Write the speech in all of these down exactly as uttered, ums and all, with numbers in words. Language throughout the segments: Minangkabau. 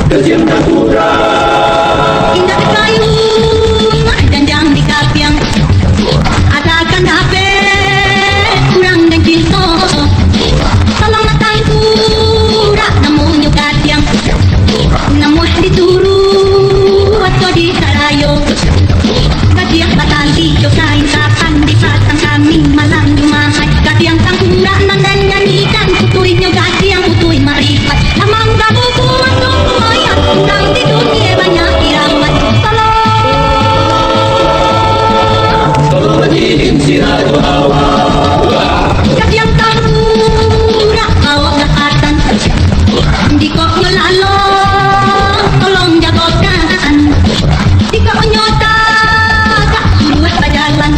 Kajian Takura. Indak kayu, janjang di kapiang. Adakan dapek, kurang dan cinto. Tolong datang kurak, namonyo katiang. Namuah di turu, atau di sarayo. Kajian batali, jo kain kapan, di patang kami, malam Jumaat. Katiang tangkurak, nan dan nyanyikan, putuinyo katiang, putuin marifat. Lamang gabu kuat tu kumayan, urang di dunia banyak kiramat. Tolong. Tolong bajilin sirah jo hawa. Kasihan tangkurak awak dapatan. Jikok nyo lalo, tolong jagokan. Jikok nyo tagak, suruah bajalan.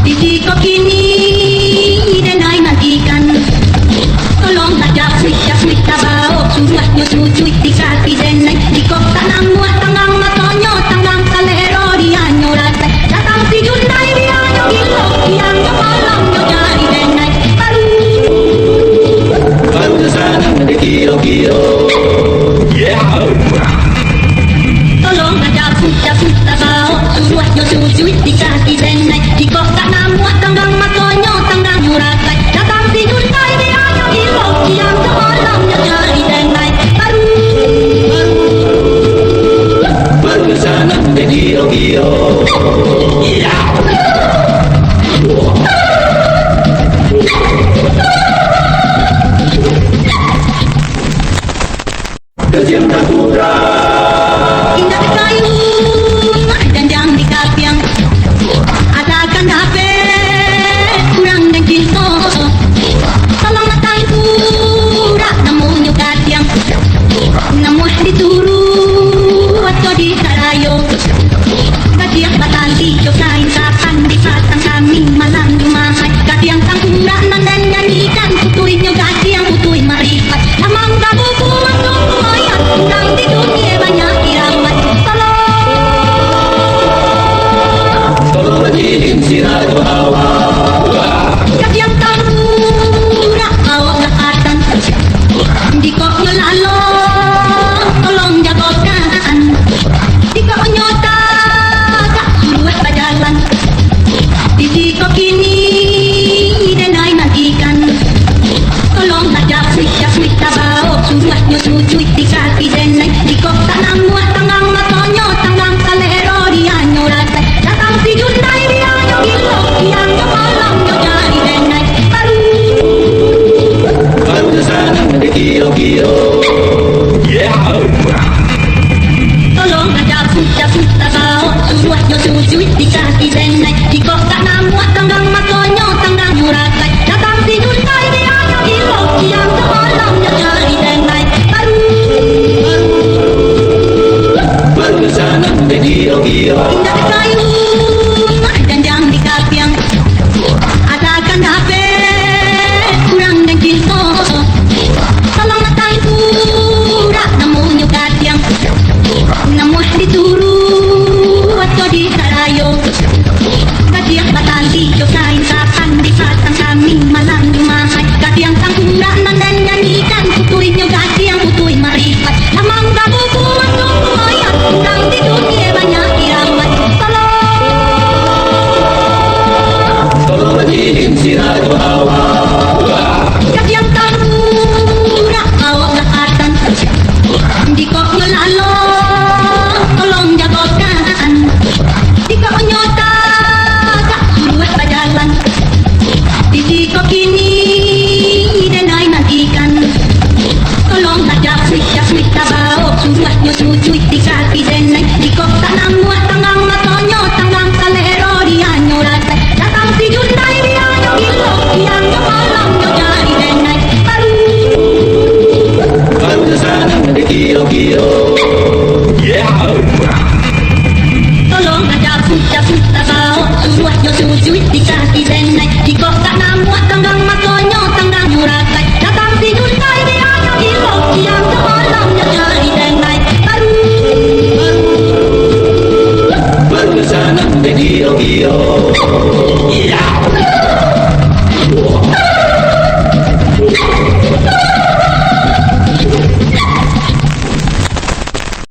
Di siko kini, denai magikan. Tolong saja, suih, suih, tabao. Suruah nyo sujud di kaki denai. Di kota namuah tanggang matonyo, tanggang kalero dianyo rasai. Datang si Jundai dianyo gilo, dianyo malam nyo cari denai. Baru, baru sanak dikiro-kiro. Yeah. Tolong saja, suih, suih, tabao. Suruah nyo sujud di kaki denai. Di kota namuah tanggang matonyo, tanggang nyo rasai. Datang si Jundai dianyo gilo, dianyo malam nyo cari denai. Baru, baru, baru sanak dikiro-kiro. Yeah. Kajian Takura. Indak kayu, janjang di kapiang. Adakan dapek, kurang dan cinto. Tolong datang kurak, namonyo katiang. Namuah di turu, atau di sarayo. Kajian batali, jo kain kapan, di patang kami, malam Jumaat. Katiang tangkurak, nan dan nyanyikan, putuinyo katiang, putuin marifat. Lamang gabu kuat tu kumayan, urang di dunia banyak kiramat. Tolong. Tolong bajilin sirah jo hawa. Kajian tangkurak awak dapatan. Jikok nyo lalo, tolong jagokan. Jikok nyo tagak, suruah bajalan. Di siko kini, denai magikan. Tolong saja, suih, suih, tabao. Suruah nyo sujud di kaki denai. Di kota namuah tanggang matonyo, tanggang kalero dianyo rasai. Datang si Jundai dianyo gilo, dianyo malam nyo cari denai. Baru, baru sanak dikiro-kiro. Yeah. Tolong saja, suih, suih, tabao. Suruah nyo sujud di kaki denai. Di kota namuah tanggang matonyo, tanggang nyo rasai. Datang si Jundai dianyo gilo, dianyo malam nyo cari denai. Baru, baru sanak dikiro-kiro. Indak kayu, janjang di kapiang. Adakan dapek, kurang dan cinto. Tolong datang kurak, namonyo katiang. Namuah di turu, atau di sarayo. Kajian batali, jo kain kapan, di patang kami, malam Jumaat. Katiang tangkurak, nan dan nyanyikan, putuinyo katiang, putuin marifat. Lamang gabu kuat tu kumayan, urang di dunia banyak kiramat. Tolong. Tolong bajilin sirah jo hawa. Kajian tangkurak awak dapatan. Jikok nyo lalo, tolong jagokan. Jikok nyo tagak, suruah bajalan. Di siko kini, denai magikan. Tolong saja, suih, suih, tabao. Suruah nyo sujud di kaki denai. Di kota namuah tanggang matonyo, tanggang kalero dianyo rasai. Datang si Jundai dianyo gilo, dianyo malam nyo cari denai. Baru, baru sanak dikiro-kiro.